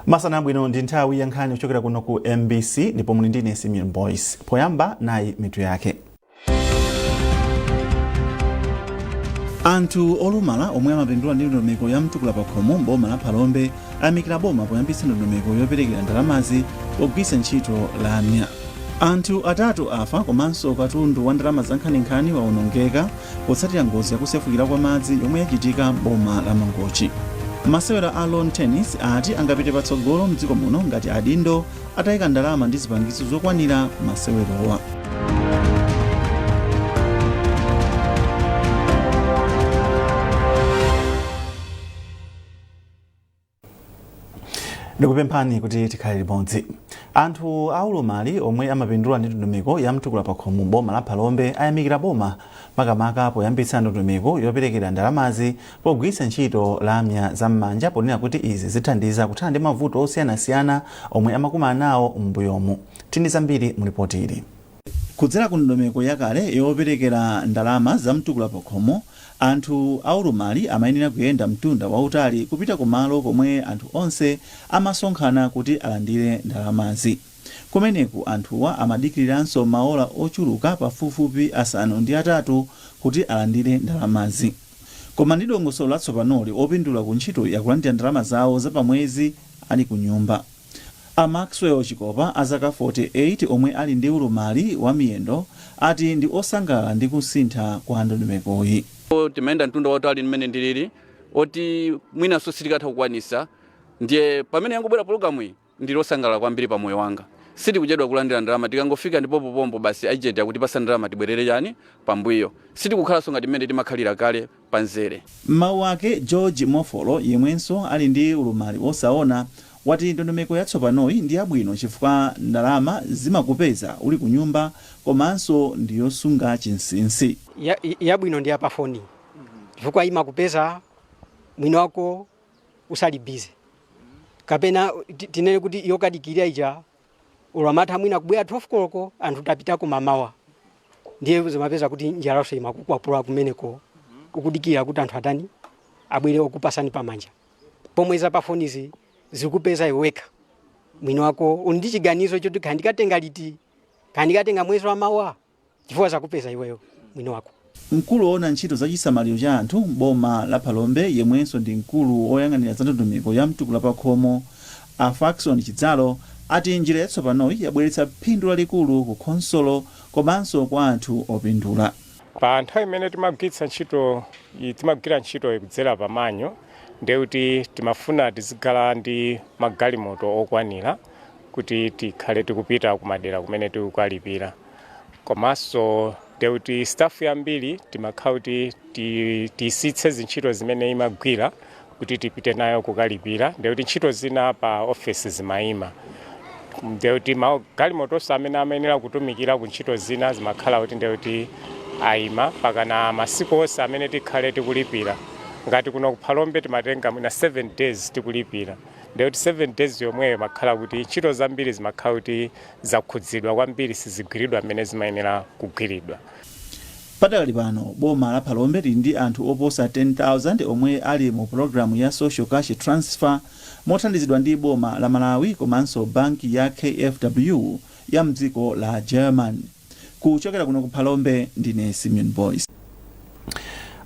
Masana abwino, ndi nthawi ya nkhani kuchokera kuno ku MBC ndipo muli ndine Simeon Boyce. Poyamba nayi mitu yake. Anthu olumala omwe amapindula ndi ndondomeko ya Mtukula Pakhomo m'boma la Phalombe ayamikira boma poyambitsa ndondomeko yoperekera ndalamazi pogwiritsa ntchito lamya. Anthu atatu afa komanso katundu wa ndalama za nkhaninkhani wawonongeka potsatira ngozi yakusefukira kwa madzi yomwe yachitika m'boma la Mangochi. Masewera a lawn tennis ati angapite patsogolo mdziko muno ngati adindo atayika ndalama ndi zipangizo zokwanira ku masewerowa. Ndikupemphani kuti tikhale limodzi. Anthu aulumali omwe amapindula ndi ndondomeko ya Mtukula Pakhomo boma la Phalombe ayamikira boma makamaka poyambitsa ndondomeko yoperekera ndalamazi pogwiritsa ntchito lamya za m'manja, ponena kuti izi zithandiza kuthana ndi mavuto osiyanasiyana omwe amakumana nawo m'mbuyomu. Tindi zambiri mu ripoti ili. Kudzera ku ndondomeko yakale yoperekera ndalama za Mtukula Pakhomo, anthu aulumali amayenera kuyenda mtunda wautali kupita kumalo komwe anthu onse amasonkhana kuti alandire ndalamazi. Kumeneku anthuwa amadikiriranso maola ochuluka pafupifupi 8 kuti alandire ndalamazi. Koma ndi dongosolo latsopanoli, opindula ku ntchitoyi akulandira ndalama zawo za pamwezi ali kunyumba. A Maxwell Chikopa a zaka 48 omwe ali ndi ulumali wa miyendo ati ndi osangalala ndi kusintha kwa ndondomekoyi. Timayenda mtunda wautali mmene ndilili oti mwinanso sitikatha kukwanisa, ndiye pamene yangobwera pologalamu iyi ndili osangalala kwambiri pa moyo wanga. Sitikuchedwa kulandira ndalama, tikangofika ndipo popompo basi agent akutipasa ndalama, tibwerere chani pambuyo. Sitikukhalanso ngati mmene timakhalira kale panzere. M'mawu ake, George Mofolo yemwenso ali ndi ulumali wosaona wati ndondomeko yatsopanoyi ndi yabwino chifukwa ndalama zimakupeza uli kunyumba komanso ndi yosunga chinsinsi. Yabwino ndi yapafoni chifukwa imakupeza mwini wako usali busy, kapena tinene kuti yokadikirira ija olo amatha mwina kubwera 12 koloko, anthu tapitako mamawa, ndiye zimapeza kuti njalanso imakukwapula kumeneko ukudikira kuti anthu atani, abwere okupasani pamanja, pomwe zapafonizi zikupeza iwe wekha mwini wako uli ndi chiganizo choti kaya ndikatenga liti, kaya ndikatenga mwezi wa mawa, chifukwa zakupeza iweyo mwini wako. Mkulu woona ntchito za chisamaliro cha anthu m'boma la Phalombe yemwenso ndi mkulu woyang'anira za ndondomeko ya Mtukula Pakhomo a Fackson Chidzalo ati njira yatsopanoyi yabweretsa phindu lalikulu ku khonsolo komanso kwa anthu opindula. Pa nthawi imene timagwiritsa ntchito, timagwira ntchito kudzera pa manual, ndiye kuti timafuna tizikhala ndi magalimoto okwanira kuti tikhale tikupita kumadera kumene tikukalipira, komanso ndiye kuti staff yambiri timakhala kuti tisitse zintchito zimene imagwira kuti tipite nayo kukalipira, ndiye kuti ntchito zina pa ofesi zimayima, ndiye kuti magalimotonso amene amayenera kutumikira ku ntchito zina zimakhala kuti ndiye kuti ayima pakana masiku onse amene tikhale tikulipira. Ngati kuno ku Phalombe timatenga mwina 7 days tikulipira, ndiye kuti 7 days yomweyo imakhala kuti ntchito zambiri zimakhala kuti zakhudzidwa kwambiri, sizigwiridwa mmene zimayenera kugwiridwa. Padakali pano boma la Phalombe lili ndi anthu oposa 10,000 omwe ali mu pulogalamu ya Social Cash Transfer mothandizidwa ndi boma la Malawi komanso banki ya KfW ya mdziko la German. Kuchokera kuno ku Phalombe ndine Simeon Boyce.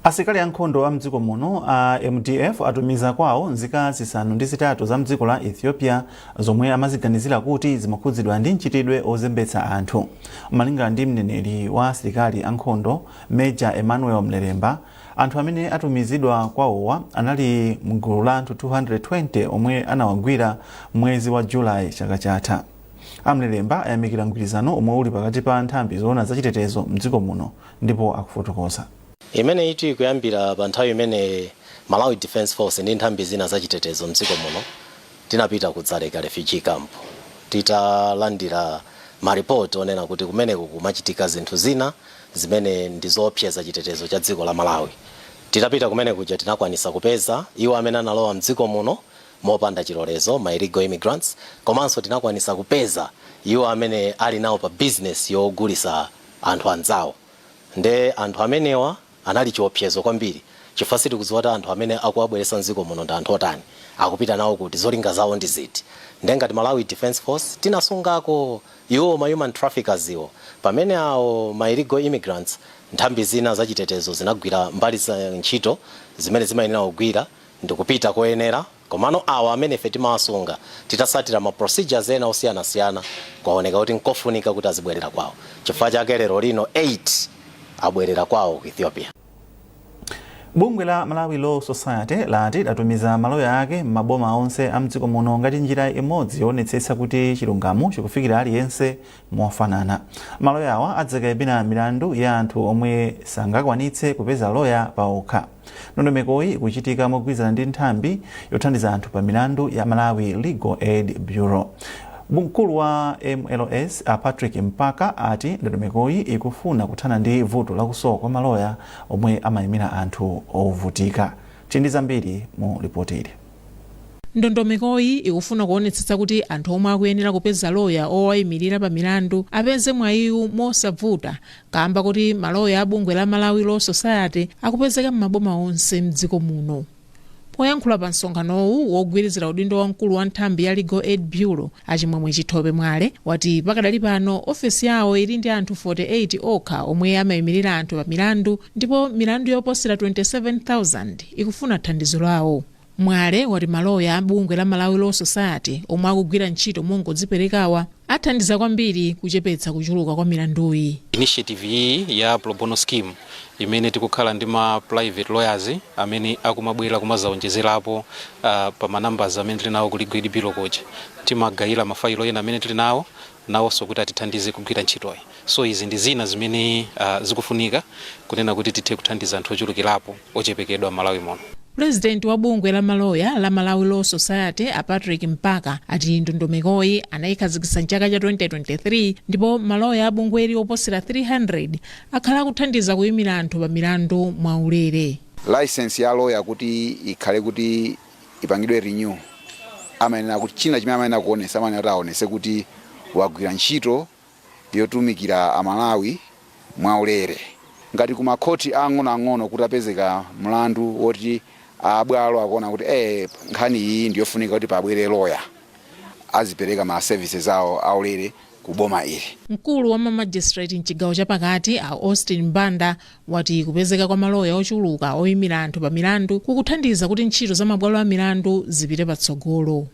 Asilikali ankhondo a mdziko muno a MDF atumiza kwawo nzika 8 za mdziko la Ethiopia zomwe amaziganizira kuti zimakhudzidwa ndi mchitidwe ozembetsa anthu. Malingana ndi mneneri wa asilikali ankhondo Major Emmanuel Mlelemba, anthu amene atumizidwa kwawowa anali mgulu la anthu 220 omwe anawagwira mwezi wa Julayi chaka chatha. A Mlelemba ayamikira mgwirizano omwe uli pakati pa nthambi zoona zachitetezo mdziko muno ndipo akufotokoza. Imene itu ikuyambira pa nthawi imene Malawi Defence Force ndi nthambi zina zachitetezo mdziko muno tinapita ku Dzaleka Refugee Camp titalandira maripoti onena kuti kumeneko kumachitika zinthu zina zimene ndi zoopseza chitetezo cha dziko la Malawi. Titapita kumene kuja tinakwanisa kupeza iwo amene analowa mdziko muno mopanda chilolezo, ma illegal immigrants, komanso tinakwanisa kupeza iwo amene ali nawo pa business yogulisa anthu anzawo. Nde anthu amenewa anali chiopsezo kwambiri. Chifukwa sitikudziwa kuti anthu amene akuwabweretsa mdziko muno ndi anthu otani, akupita nawo kuti, zolinga zawo ndi ziti. Ndengati Malawi Defence Force tinasungako iwo ma human traffickers iwo, pamene awo ma illegal immigrants, nthambi zina zachitetezo zinagwira mbali za ntchito zimene zimayenera kugwira ndikupita koyenera. Komano awa amene ife timawasunga, titasatira ma procedures ena osiyanasiyana, kwaoneka kuti nkofunika kuti azibwerera kwawo. Chifukwa chake lero lino 8 abwerera kwawo ku Ethiopia. Bungwe la Malawi Law Society lati latumiza maloya ake m'maboma onse a mdziko muno ngati njira imodzi yoonetsetsa kuti chilungamo chikufikira aliyense mofanana. Maloya awa adzakayimira milandu ya anthu omwe sangakwanitse kupeza loya paokha. Ndondomekoyi ikuchitika mogwirizana ndi nthambi yothandiza anthu pa milandu ya Malawi Legal Aid Bureau. Mkulu wa MLS a Patrick Mpaka ati ndondomekoyi ikufuna kuthana ndi vuto lakusowa kwa maloya omwe amayimira anthu ovutika. Tindi zambiri mu ripoti ili. Ndondomekoyi ikufuna kuonetsetsa kuti anthu omwe akuyenera kupeza loya owayimirira pa milandu apeze mwayiwu mosavuta, kamba kuti maloya a bungwe la Malawi Law Society akupezeka m'maboma onse mdziko muno. Poyankhula pa msonkhanowu, wogwirizira udindo wamkulu wa nthambi ya Legal Aid Bureau, Achimwemwe Chithope Mwale, wati pakadali pano ofesi yawo ili ndi anthu 48 okha omwe amayimirira anthu pa milandu, ndipo milandu yoposera 27,000 ikufuna thandizo lawo. Mwale wati maloya a bungwe la Malawi Law Society omwe akugwira ntchito mongodziperekawa athandiza kwambiri kuchepetsa kuchuluka kwa milanduyi. Initiative iyi ya pro bono scheme imene tikukhala ndi ma private lawyers amene akumabwera kumazaonjezerapo pa ma numbers amene tili nawo ku Legal Aid Bureau kuja, timagayira mafailo ena amene tili nawo nawonso kuti atithandize kugwira ntchitoyi. So izi ndi zina zimene zikufunika kunena kuti tithe kuthandiza anthu ochulukirapo ochepekedwa m'Malawi muno. Purezidenti wa bungwe la maloya la Malawi Law Society, a Patrick Mpaka, ati ndondomekoyi anayikhazikitsa mchaka cha 2023, ndipo maloya a bungweli oposera 300 akhala akuthandiza kuyimira anthu pa milandu mwaulere. License ya lawyer kuti ikhale kuti ipangidwe renew, amayenera kuti china chimene amayenera kuonesa, amayenera kuti aonese kuti wagwira ntchito yotumikira Amalawi mwaulere. Ngati ku makhoti ang'onoang'ono kuti apezeka mlandu woti abwalo akuona kuti nkhani iyi ndiyofunika kuti pabwere lawyer, azipereka ma services awo aulere ku boma ili. Mkulu wa mamagistrate mchigawo chapakati, a Austin Mbanda, wati kupezeka kwa maloya ochuluka oyimira anthu pa milandu kukuthandiza kuti ntchito za mabwalo a milandu zipite patsogolo.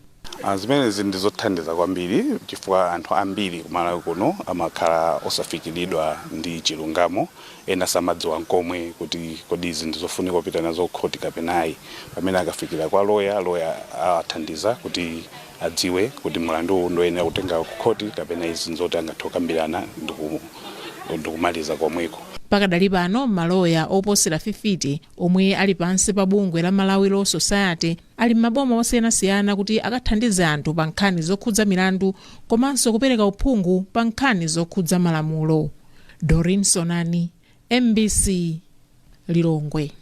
Zimenezi ndi zothandiza kwambiri chifukwa anthu ambiri kumalawi kuno amakhala osafikiridwa ndi chilungamo. Ena samadziwa nkomwe kuti kodi izi ndizofunika kupita nazo khoti kapena ayi. Pamene akafikira kwa loya, loya awathandiza kuti adziwe kuti mlandu uwu ndoyenera kutenga ku khoti kapena izi nzoti angathe kukambirana ndikumaliza komweko. Pakadali pano maloya oposera 50 omwe ali pansi pa bungwe la Malawi Law Society ali m'maboma osiyanasiyana kuti akathandize anthu pa nkhani zokhudza milandu komanso kupereka uphungu pa nkhani zokhudza malamulo. Dorin Sonani, MBC, Lilongwe.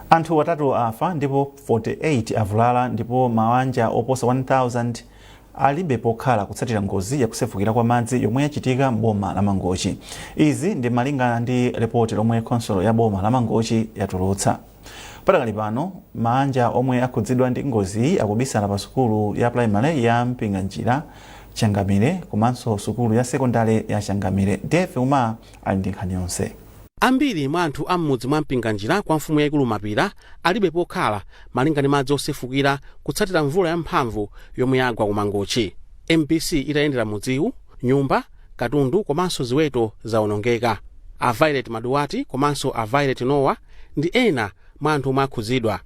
Anthu atatu afa ndipo 48 avulala, ndipo mabanja oposa 1000 alibe pokhala kutsatira ngozi yakusefukira kwa madzi yomwe yachitika m'boma la Mangochi. Izi ndi malingana ndi ripoti lomwe khonsolo ya boma la Mangochi yatulutsa. Patakali pano mabanja omwe akhudzidwa ndi ngoziyi akubisala pa sukulu ya primary ya Mpinganjira Changamire komanso sukulu ya sekondari ya Changamire. Dave Uma ali ndi nkhani yonse. Ambiri mwa anthu a m'mudzi mwa Mpinganjira kwa mfumu yayikulu Mapira alibe pokhala malinga ndi madzi osefukira kutsatira mvula yamphamvu yomwe yagwa ku Mangochi. MBC itayendera mudziwu, nyumba, katundu komanso ziweto zawonongeka. A Violet Maduwati komanso a Violet Noah ndi ena mwa anthu omwe akhudzidwa.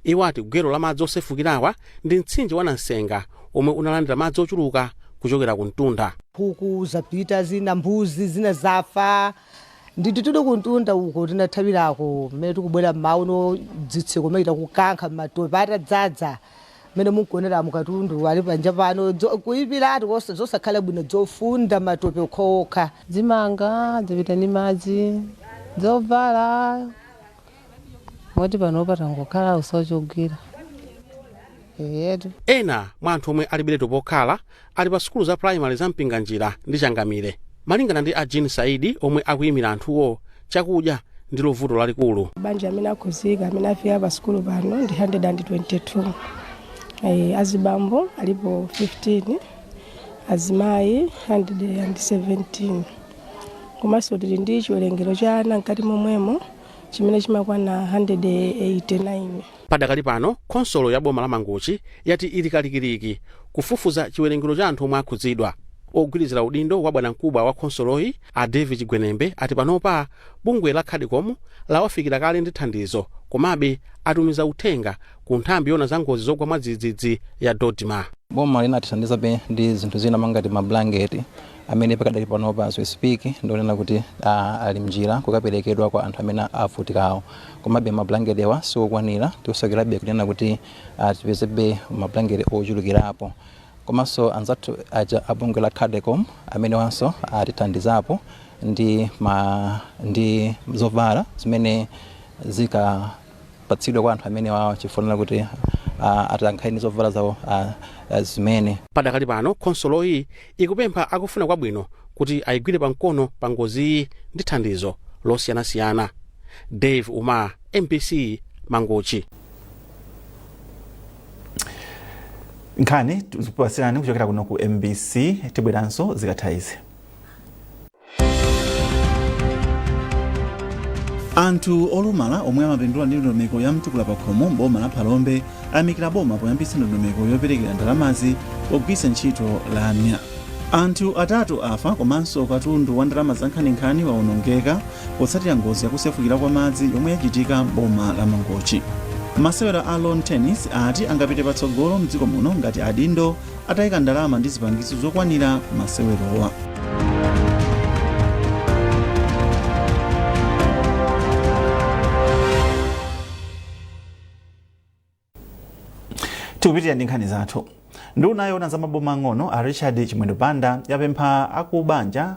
Iwo ati gwero la madzi osefukirawa ndi mtsinje wa Namsenga omwe unalandira madzi ochuluka kuchokera ku mtunda. Nkhuku zapita zina, mbuzi zina zafa nditi. Tili kuntunda uko tinathawirako, mmene tikubwera mmauno dzitseko maita kukankha matope atadzaza mmene munkuonera mukatundu ali panja pano, kuyipiratu zosakhala bwino, zofunda, matope okhaokha. Zimanga zipita ndi madzi, zovala, moti pano patangokhala usochogwira yetu. Ena mwa anthu omwe alibiretu pokhala ali pa sukulu za primary za Mpinganjira ndi Changamire. Malingana ndi a Jean Saidi omwe akuyimira anthuwo, chakudya ndilo vuto lalikulu. Banja amene akhuzika amene afika pa sukulu pano ndi 122. Azibambo alipo 15, azimayi 117, komanso tili ndi chiwerengero cha ana mkati momwemo chimene chimakwana 189. Padakali pano khonsolo ya boma la Mangochi yati ili kalikiliki kufufuza chiwerengero cha anthu omwe akhudzidwa. Ogwirizira udindo wa bwanamkubwa wa khonsoloyi a David Gwenembe ati panopa bungwe la Khadicom lawafikira kale ndi thandizo, komabe atumiza uthenga ku nthambi yona za ngozi zogwa mwadzidzidzi ya DoDMA. Boma linatithandizabe ndi zinthu zina mangati mablanketi amene pakadali panopa, as we speak, ndionena kuti ali mnjira kukaperekedwa kwa anthu amene avutikawo. Komabe mablanketi awa siokwanira, tikusakirabe kunena kuti tipezebe mablanketi ochulukirapo. Komanso anzathu aja abungwe la Cadecom amene wanso atithandizapo ndi zovala zimene zikapatsidwa kwa anthu amene wawo chifunira kuti atankhale ndi zovala zawo zimene. Padakali pano khonsoloyi ikupempha akufuna kwabwino kuti ayigwire pamkono pa ngoziyi ndi thandizo losiyanasiyana. Dave Umar, MBC, Mangochi. Nkhani tikupatsirani kuchokera kuno ku MBC, tibweranso zikatha izi. Anthu olumala omwe amapindula ndi ndondomeko ya mtukula pakhomo m'boma la Phalombe ayamikira boma poyambitsa ndondomeko yoperekera ndalamazi pogwiritsa ntchito lamya. Anthu 3 afa komanso katundu wa ndalama za nkhaninkhani waonongeka potsatira ngozi yakusefukira kwa madzi yomwe yachitika m'boma la Mangochi. Masewero a lawn tennis ati angapite patsogolo mdziko muno ngati adindo atayika ndalama ndi zipangizo zokwanira ku masewerowa. Tikupitirira ndi nkhani zathu. Nduna yoona za maboma ang'ono a Richard Chimwendo Banda yapempha akubanja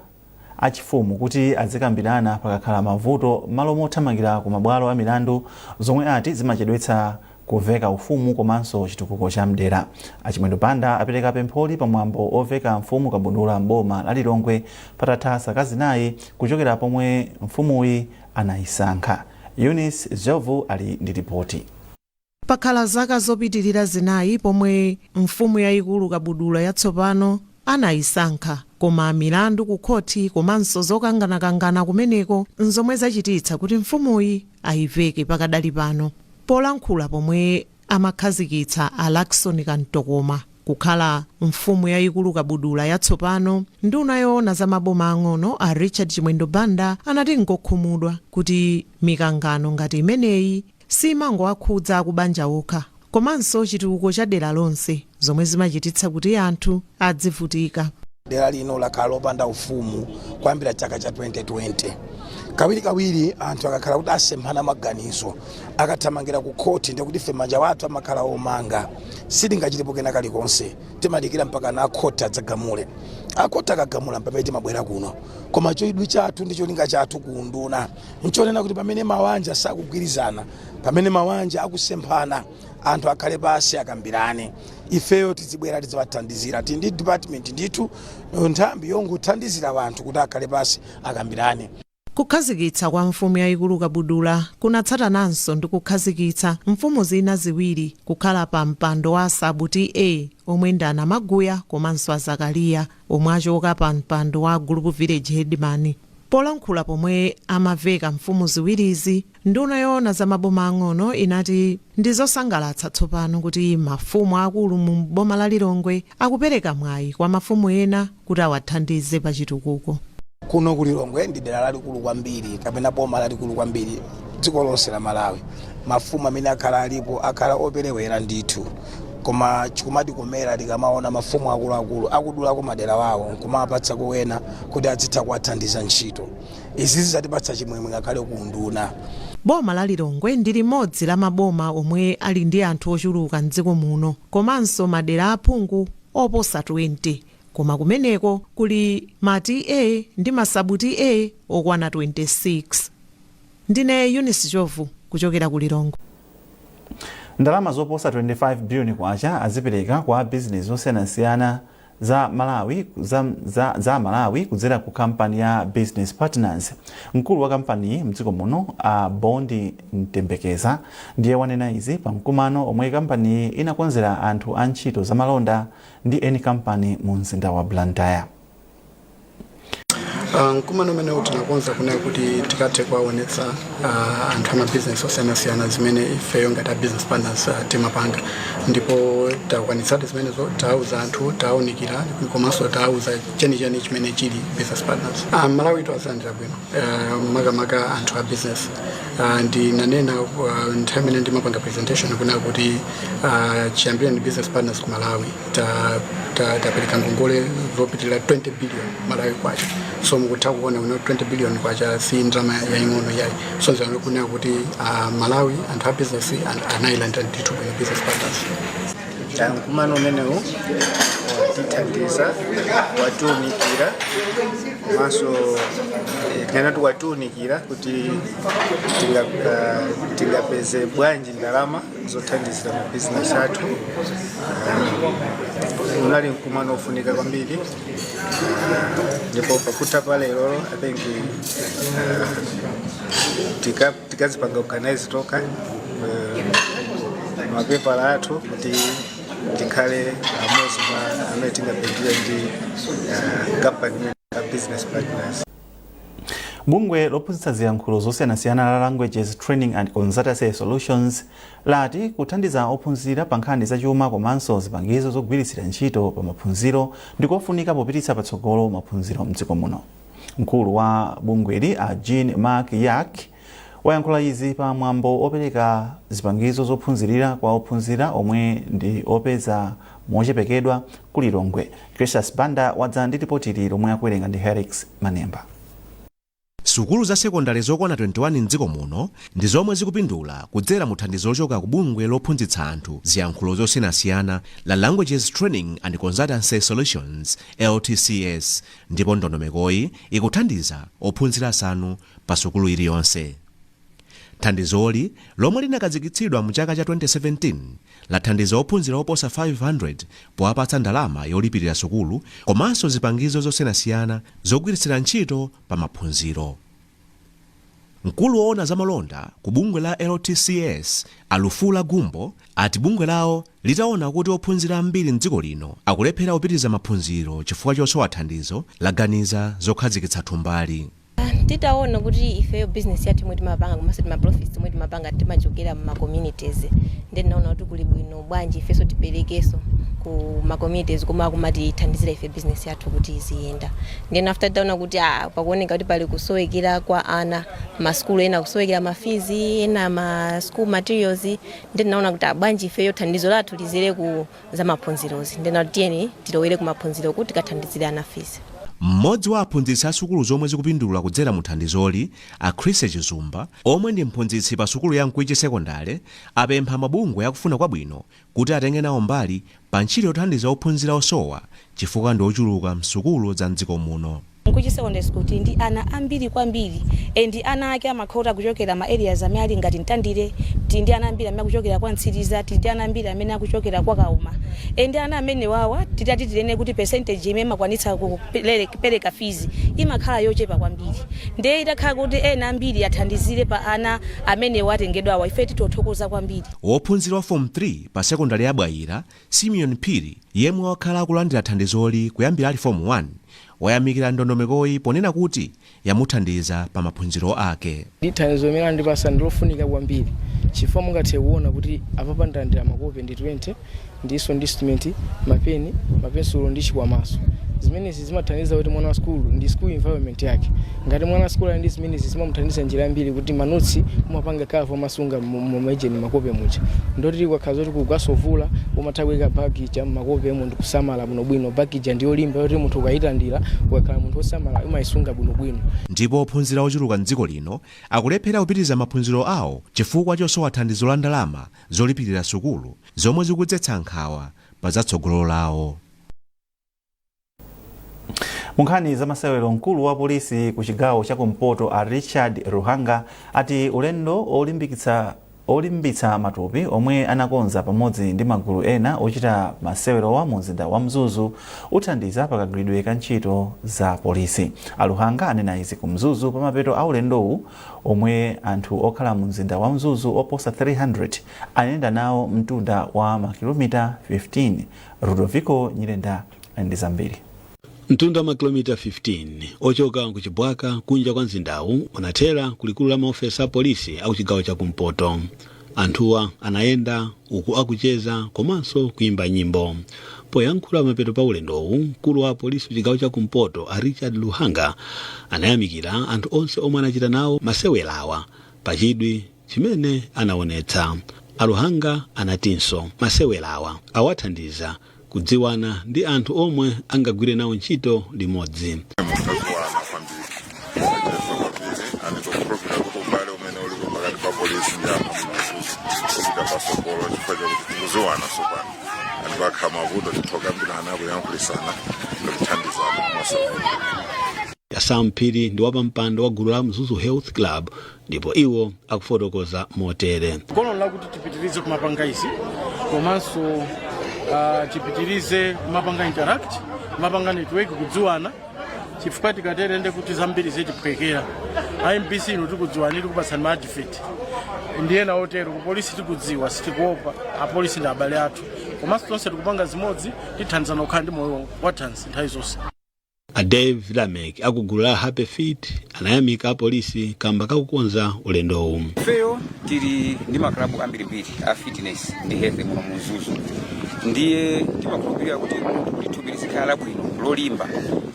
achifumu kuti azikambirana pakakhala mavuto m'malo mothamangira ku mabwalo a milandu, zomwe ati zimachedwetsa kuveka ufumu komanso chitukuko cha mdera. A Chimwendo Banda apereka pempholi pamwambo oveka mfumu Kabudula m'boma la Lilongwe patatha zaka 4 kuchokera pomwe mfumuyi anayisankha. Eunice Zyovu ali ndi ripoti. Pakhala zaka zopitilira 4 pomwe mfumu yayikulu Kabudula yatsopano anayisankha, koma milandu ku khoti komanso zokanganakangana kumeneko nzomwe zachititsa kuti mfumuyi ayiveke pakadali pano. Polankhula pomwe amakhazikitsa a Luckson Kantokoma kukhala mfumu yayikulu Kabudula yatsopano, nduna yoona za maboma ang'ono a Richard Chimwendo Banda anati nkokhumudwa kuti mikangano ngati imeneyi simangowakhudza akubanja okha komanso chitukuko cha dera lonse, zomwe zimachititsa kuti anthu adzivutika. Dera lino lakhala lopanda ufumu kuyambira chaka cha 2020. Kawirikawiri anthu akakhala kuti asemphana maganizo, akathamangira ku khoti, ndikuti ife manja wathu amakhala omanga, sitingachitepo kena kalikonse. Timadikira mpaka na akhoti adzagamule. Akhoti akagamula pamene timabwera kuno. Koma chidwi chathu ndi cholinga chathu ku unduna nchonena kuti pamene mawanja sakugwirizana, pamene mawanja akusemphana, anthu akhale pasi akambirane, ifeyo tizibwera tiziwathandizira. Tili ndi department ndithu, nthambi yongothandizira anthu kuti akhale pasi akambirane. Kukhazikitsa kwa mfumu yayikulu Kabudula kunatsatananso ndi kukhazikitsa mfumu zina 2 kukhala pa mpando wa Sub TA omwe ndi a Namaguya komanso a Zakariya omwe achoka pa mpando wa Group Village Headman. Polankhula pomwe amaveka mfumu ziwirizi, nduna yoona za maboma ang'ono inati ndi zosangalatsa tsopano kuti mafumu akulu mu boma la Lilongwe akupereka mwayi kwa mafumu ena kuti awathandize pa chitukuko. Kuno ku Lilongwe ndi dera lalikulu kwambiri kapena boma lalikulu kwambiri dziko lonse la Malawi. Mafumu amene akhala alipo akhala operewera ndithu, koma chikumatikomera tikamaona mafumu akuluakulu akudulako madera wawo nkumapatsako wena kuti azitha kuwathandiza ntchito. Izi zizatipatsa chimwemwe ngakhale ku unduna. Boma la Lilongwe ndi limodzi la maboma omwe ali ndi anthu ochuluka mdziko muno komanso madera aphungu oposa 20, koma kumeneko kuli ma TA ndi ma sub TA okwana 26. Ndine Eunice Chovu kuchokera ku Lilongwe. Ndalama zoposa 25 biliyoni kwacha azipereka kwa bizinesi zosiyanasiyana Za Malawi, za Malawi kudzera ku kampani ya Business Partners. Mkulu wa kampaniyi mdziko muno, a Bondi Mtembekeza, ndiye wanena izi pa mkumano omwe kampaniyi inakonzera anthu a ntchito zamalonda ndi eni kampani mu mzinda wa Blantyre. Mkumano umenewu tinakonza kunena kuti tikathe kuwaonetsa anthu amabizinesi osiyanasiyana zimene ifeyo ngati a Business Partners timapanga, ndipo takwanitsadi zimenezo. Tauza anthu, taunikira, komanso tauza chenicheni chimene chili Business Partners. Malawi azilandira bwino, makamaka anthu a business. Ndinanena nthawi imene ndimapanga presentation kunena kuti chiyambire ndi Business Partners ku Malawi tapereka ngongole zopitirira 20 billion Malawi kwacha. So mukutha kuona kuti 20 billion kwacha si ndalama yaying'ono yayi. So nzano kunena kuti Malawi, anthu a business anayilandira ndithu bwino Business Partners. Mkumano umenewu watithandiza, watiunikira, komanso tinganati watiunikira kuti tingapeze bwanji ndalama zothandizira mabizinesi athu. Unali mkumano ofunika kwambiri, ndipo pakutha pa lero I think tikazipanga organize toka mapepala athu kuti tikhale amodzi mwa amene tingapindule ndi company ya Business Partners. Bungwe lophunzitsa ziyankhulo zosiyanasiyana la Languages Training and Consultancy Solutions lati kuthandiza ophunzira pa nkhani zachuma komanso zipangizo zogwiritsira ntchito pa maphunziro ndikofunika popititsa patsogolo maphunziro mdziko muno. Mkulu wa bungweli, a Jean Mark Yak, wayankhula izi pa mwambo opereka zipangizo zophunzirira kwa ophunzira omwe ndi opeza mochepekedwa ku Lilongwe. Gracious Banda wadza ndi ripoti lomwe akuwerenga ndi Helix Manemba. Sukulu za sekondari zokwana 21 mdziko muno ndi zomwe zikupindula kudzera mu thandizo lochoka ku bungwe lophunzitsa anthu ziyankhulo zosiyanasiyana la Languages Training and Consultancy Solutions, LTCS, ndipo ndondomekoyi ikuthandiza ophunzira 5 pa sukulu iliyonse. Thandizoli, lomwe linakhazikitsidwa mu chaka cha 2017, lathandiza ophunzira oposa 500 powapatsa ndalama yolipirira sukulu komanso zipangizo zosiyanasiyana zogwiritsira ntchito pa maphunziro. Mkulu woona zamalonda ku bungwe la LTCS, Alufula Gumbo, ati bungwe lawo litaona kuti ophunzira ambiri mdziko lino akulephera kupitiriza maphunziro chifukwa chosowa thandizo, laganiza zokhazikitsa thumbali. Titaona kuti ifeyo business yathu imwe timapanga komanso tima profits imwe timapanga timachokera mu communities, ndi tinaona kuti kuli bwino bwanji ifenso tiperekenso ku ma communities komwe akumatithandizira ife business yathu kuti iziyenda. Then after titaona kuti pakuoneka kuti pali kusowekera kwa ana masukulu, ena kusowekera ma fees, ena ma school materials, ndi tinaona kuti bwanji ifeyo thandizo lathu lizere ku za maphunzirozi. Ndena tiyeni tilowere ku maphunziro kuti tikathandizire ana fees. Mmodzi wa aphunzitsi a sukulu zomwe zikupindula kudzera mu thandizoli, a Chris Chizumba, omwe ndi mphunzitsi pa sukulu ya Mkwichi Sekondale, apempha mabungwe akufuna kwabwino kuti atenge nawo mbali pa ntchito yothandiza ophunzira osowa chifukwa ndi ochuluka msukulu za mdziko muno. Mkwichi Secondary School tili ndi ana ambiri kwambiri, and ana ake amakhota kuchokera ma areas amene ali ngati Mtandire. Tili ndi ana ambiri amene akuchokera kwa Mtsiriza, tili ndi ana ambiri amene akuchokera kwa Kauma, and ana amene wawa titati tinene kuti percentage imene imakwanitsa kupereka fees imakhala yochepa kwambiri. Ndiye itakhala kuti ena ambiri athandizire pa ana amene watengedwawa, ife titothokoza kwambiri. Wophunzira wa Form 3 pa sekondari ya Bwaira, Simeon Phiri, yemwe wakhala akulandira thandizoli kuyambira ali Form 1, wayamikira ndondomekoyi ponena kuti yamuthandiza pa maphunziro ake. Ndi thandizo limene andipasa ndilofunika kwambiri, chifukwa mungathe kuona kuti apapa ndalandira makope ndi 20, ndiso ndi instrument, mapeni, mapensulo ndi chikwamaso. Zimenezi zimathandiza kuti mwana wa sukulu ndi school environment yake. Ngati mwana wa sukulu ali ndi zimenezi, zimamuthandiza njira yambiri, kuti ma notes umapanga cover, umasunga mumajeni makope muja. Ndoti kwakhala zoti kugwaso vula, umatha kuyika bagi ija mmakopemo ndikusamala bwinobwino. Bagi ija ndiyolimba yoti munthu ukayitandira, ukakhala munthu wosamala, umayisunga bwinobwino. Ndipo ophunzira ochuluka mdziko lino akulephera kupitiriza maphunziro awo chifukwa chosowa thandizo la ndalama zolipirira sukulu, zomwe zikudzetsa nkhawa pa zatsogolo lawo. Mu nkhani zamasewero, mkulu wa polisi ku chigawo chakumpoto a Richard Ruhanga ati ulendo olimbikitsa Olimbitsa matupi omwe anakonza pamodzi ndi magulu ena ochita masewerowa mu mzinda wa Mzuzu uthandiza pakagwiridwe ka ntchito za polisi. A Luhanga anena izi ku Mzuzu pamapeto a ulendowu omwe anthu okhala mu mzinda wa Mzuzu oposa 300 anayenda nawo mtunda wa makilomita 15. Rudoviko Nyirenda ali ndi zambiri. Mtunda wa makilomita 15 ochoka ku Chibwaka kunja kwa mzindawu unathera ku likulu la maofesi a polisi aku chigawo chakumpoto. Anthuwa anayenda uku akucheza komanso kuyimba nyimbo. Poyankhula mapeto pa ulendowu, mkulu wa polisi ku chigawo chakumpoto a Richard Luhanga anayamikira anthu onse omwe anachita nawo masewerawa pachidwi chimene anaonetsa. A Luhanga anatinso masewerawa awathandiza kudziwana ndi anthu omwe angagwire nawo ntchito limodzi. Mutadziwana kwambiri, tacheza kwambiri, and tikukhulupirira kuti ubale umene ulipo pakati pa polisi ndi anthu m'Mzuzu upita patsogolo chifukwa chakuti tikudziwana tsopano, and pakakhala mavuto titha kukambirana, kuyankhulisana ndi kuthandizana mosavuta. Sam Phiri ndi wapampando wa gulu la Mzuzu Health Club ndipo iwo akufotokoza motere. Goal lakuti tipitirize kumapanga izi komanso tipitirize kumapanga interact, kumapanga network, kudziwana, chifukwa tikatere nde kuti zambiri zitiphwekera. MBC ino tikudziwani, tikupatsani ma advert ndi ena otero. Ku polisi tikudziwa, sitikuopa, apolisi ndi abale athu, komanso tonse tikupanga zimodzi, tithandizana kukhala ndi moyo wathanzi nthawi zonse. A Dave Lamek akugulu la Happy Feet anayamika apolisi kamba kakukonza ulendowu. Ifeyo tili ndi maklabu ambirimbiri a fitness ndi health muno mu Mzuzu, ndiye timakhulupirira kuti munthu kuti thupi lizikhala labwino, lolimba,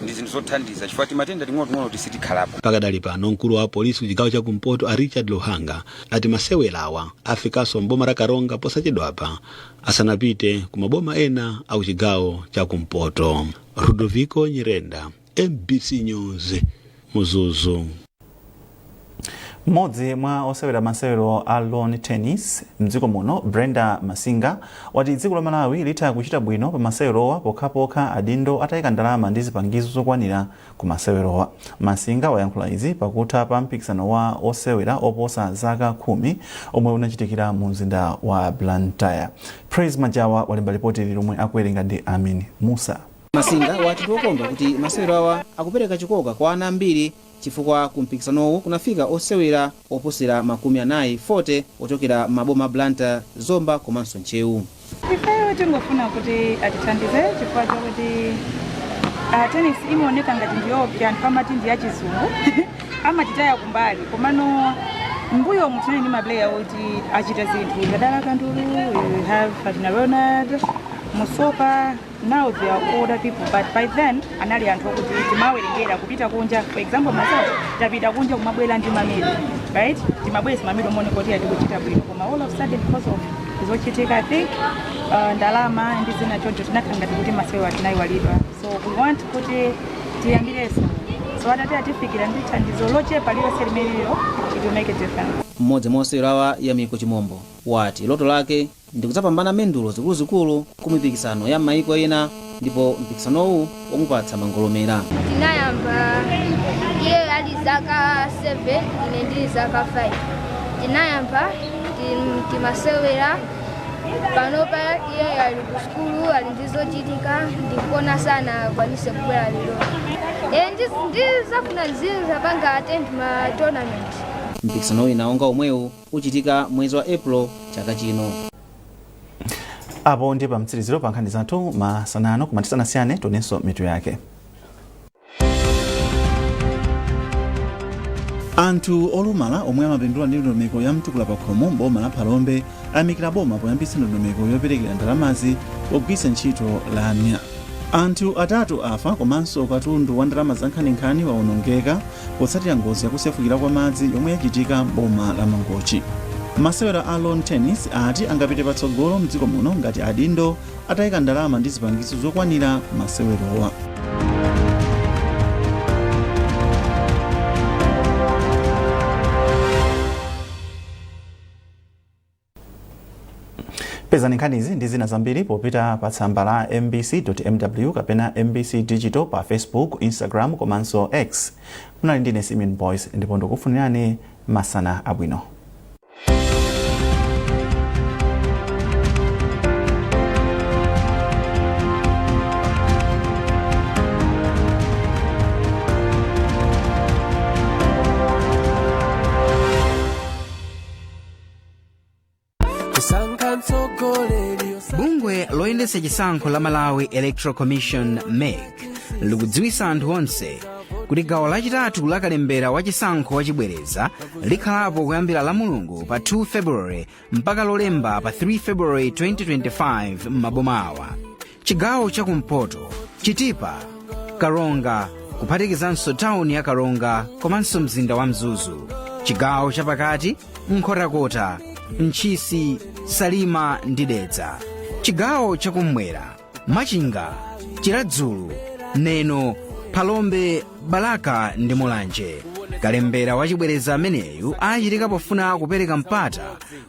ndi zinthu zothandiza chifukwa timatenda ting'onoting'ono tisitikhalapo. Pakadali pano mkulu wa polisi kuchigawo chakumpoto a Richard Luhanga ati masewerawa afikanso mboma la Karonga posachedwapa asanapite ku maboma ena akuchigawo chakumpoto. Rudoviko Nyirenda, MBC News, Mzuzu. Mmodzi mwa osewera masewero a lawn tennis mdziko muno, Brenda Masinga, wati dziko la Malawi litha kuchita bwino pa masewerowa pokhapokha adindo atayika ndalama ndi zipangizo zokwanira ku masewerowa. Masinga wayankhula izi pakutha pa mpikisano wa osewera oposa zaka 10 omwe unachitikira mu mzinda wa Blantyre. Praise Majawa walemba lipoti ili lomwe akuwerenga ndi Amin Musa. Masinga wati ndiwokondwa kuti masewero awa akupereka chikoka kwa ana ambiri chifukwa ku mpikisanowu kunafika osewera oposera 40, 40, ochokera m'maboma a Blantyre, Zomba komanso Ntcheu. Ifeyo tingofuna kuti atithandize chifukwa chokuti tennis imaoneka ngati ndiyoopsa, anthu amati ndi yachizungu, amatitaya kumbali. Komano mbuyo tinali ndi maplayer oti achita zinthu, Tadala Kandulu, we have Fatina Ronald, Musopa. Now they are older people, but by then anali anthu okuti timawerengera kupita kunja. For example, myself, tapita kunja kumabwera ndi mamedal, right? Timabwera mamedal omaoneka kuti tikuchita bwino, koma all of a sudden, because of zochitika, I think ndalama ndi zina choncho, tinakhala ngati kuti masewero tinayiwalidwa. So we want kuti tiyambirenso. So atati atifikira ndi thandizo lochepa lilonse limenelo, it will make a difference. Mmodzi mwa osewerawa, Yamiko Chimombo, wati loto lake ndi kudzapambana mendulo zikuluzikulu ku mipikisano ya m'mayiko ena ndipo mpikisanowu wamupatsa mangolomera. Tinayamba iye ali zaka 7, ine ndili zaka 5. Tinayamba timasewera. Panopa iye ali ku sukulu, ali ndi zochitika, ndikuona sanakwanise kubwera lero. Ndizafuna ndizapanga attend ma tournament. Mpikisano wina wonga omwewu uchitika mwezi wa April chaka chino. Apo ndi pamtsiriziro pa nkhani zathu masana ano, koma tisanasiyane tionenso mitu yake. Anthu olumala omwe amapindula ndi ndondomeko ya mtukula pakhomo m'boma la Phalombe ayamikira boma poyambitsa ndondomeko yoperekera ndalamazi pogwiritsa ntchito lamya. Anthu 3 afa komanso katundu wa ndalama zankhaninkhani waonongeka potsatira ngozi yakusefukira kwa madzi yomwe yachitika m'boma la Mangochi. Masewero a lawn tennis ati angapite patsogolo mdziko muno ngati adindo atayika ndalama ndi zipangizo zokwanira ku masewerowa. Pezani nkhanizi ndi zina zambiri popita pa tsamba la mbc.mw kapena MBC Digital pa Facebook, Instagram komanso X. Munali ndine Simeon Boys ndipo ndikufunirani masana abwino. Sankha mtsogoleri. Bungwe loyendetsa chisankho la Malawi Electoral Commission, MEC, likudziwitsa anthu onse kuti gawo lachitatu la kalembera wa chisankho wachibwereza likhalapo kuyambira la Mulungu pa 2 February mpaka Lolemba pa 3 February 2025 m'maboma awa: chigawo chakumpoto, Chitipa, Karonga, kuphatikizanso tawuni ya Karonga komanso mzinda wa Mzuzu; chigawo chapakati, Nkhotakota, Ntchisi, Salima ndi Dedza; chigawo chakummwera, Machinga, Chiradzulu, Neno, Phalombe, Balaka ndi Mulanje. Kalembera wachibwereza ameneyu achitika pofuna kupereka mpata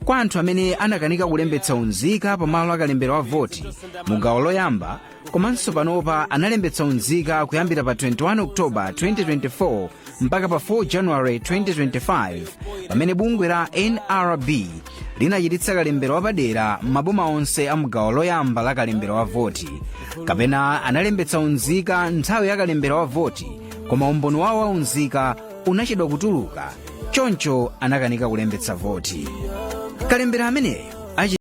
kwa anthu amene anakanika kulembetsa unzika pamalo akalembera wa voti mu gawo loyamba, komanso panopa analembetsa unzika kuyambira pa 21 Oktoba 2024 mpaka pa 4 January 2025, pamene bungwe la NRB linachititsa kalembera wapadera m'maboma onse a mgawo loyamba la kalembera wa voti, kapena analembetsa unzika nthawi ya kalembera wa voti koma umboni wawo wa unzika unachedwa kutuluka, choncho anakanika kulembetsa voti. Kalembera ameneyo.